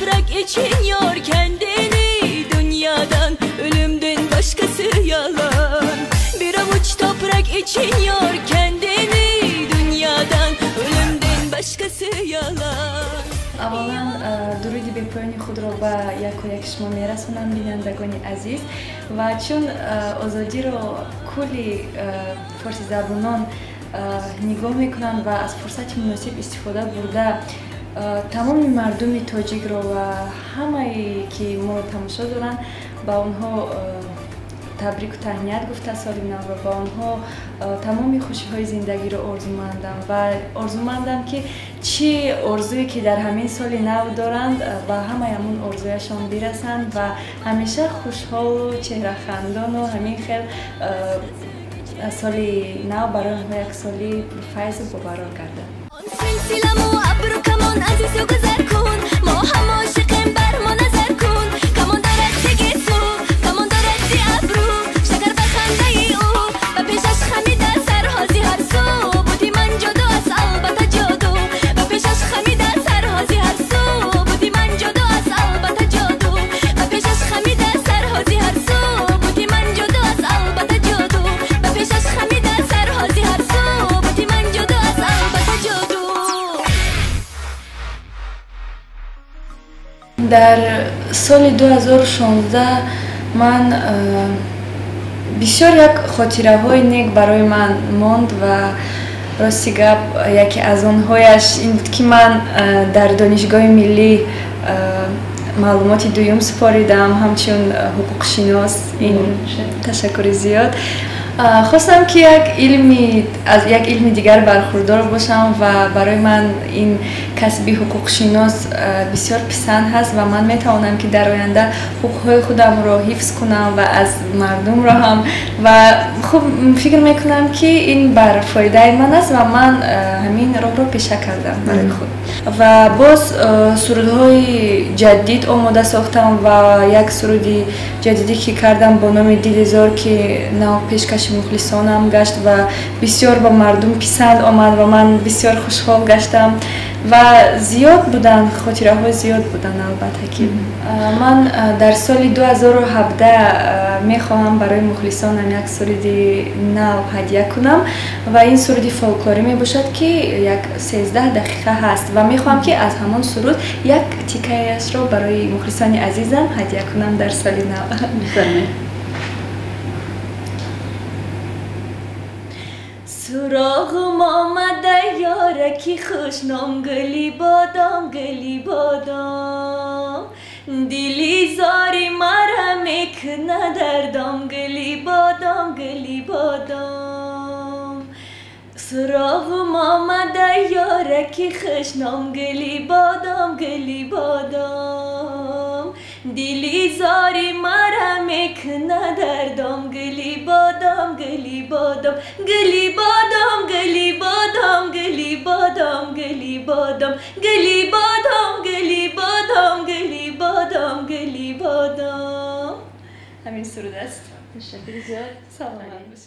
Toprak için yor kendini dünyadan, ölümden başkası yalan. Bir avuç toprak için yor kendini dünyadan, ölümden başkası yalan. Аввалан дуруди бепоёни худро ба яку яки шумо мерасонам, бинандагони азиз, ва чун озодиро кулли форсизабонон нигоҳ мекунанд ва аз фурсати муносиб истифода бурда тамоми мардуми тоҷикро ва ҳамае ки моро тамошо доранд ба онҳо табрику таҳният гуфта соли навро ба онҳо тамоми хушиҳои зиндагиро орзумандам ва орзумандам ки чӣ орзуе ки дар ҳамин соли нав доранд ба ҳамаи ҳамун орзуяшон бирасанд ва ҳамеша хушҳолу чеҳрахандону ҳамин хел соли нав барои онҳо як соли пурфайзу бобарор гардад. Дар соли 2016 ман бисёр як хотираҳои нек барои ман монд ва рости гап яке аз онҳояш ин буд ки ман дар Донишгоҳи миллӣ маълумоти дуюм супоридам ҳамчун ҳуқуқшинос. Ин ташаккури зиёд. Хостам ки аз як илми дигар бархурдор бошам ва барои ман ин касби ҳуқуқшинос бисёр писанд ҳаст ва ман метавонам ки дар оянда ҳуқуқҳои худамро ҳифз кунам ва аз мардумро ҳам, ва хуб фикр мекунам ки ин бар фоидаи ман аст ва ман ҳамин роҳро пеша кардам барои худ. Ва боз сурудҳои ҷадид омода сохтам ва як суруди ҷадиде ки кардам бо номи Дили зор ки нав пешкаши мухлисонам гашт ва бисёр ба мардум писанд омад ва ман бисёр хушҳол гаштам ва зиёд буданд, хотираҳо зиёд буданд. Албатта ки ман дар соли 2017 мехоҳам барои мухлисонам як суруди нав ҳадя кунам ва ин суруди фолклорӣ мебошад ки як 13 дақиқа ҳаст ва мехоҳам ки аз ҳамон суруд як тикаашро барои мухлисони азизам ҳадя кунам дар соли нав. Суроғум омада ёраки хушном, гули бодом, гули бодом, дили зори мара мекуна дардом, гули бодом, гули бодом. Суроғум омада ёраки хушном, гули бодом, гули бодом, дили зори мара мекуна дардом, гули бодом, гули бодом, гули бодом, гули бодом, гули бодом, гули бодом, гули бодом, гули бодом, гули бодом, гули бодом. Ҳамин суруд аст. Ташаккури зиёд. Саломат бошед.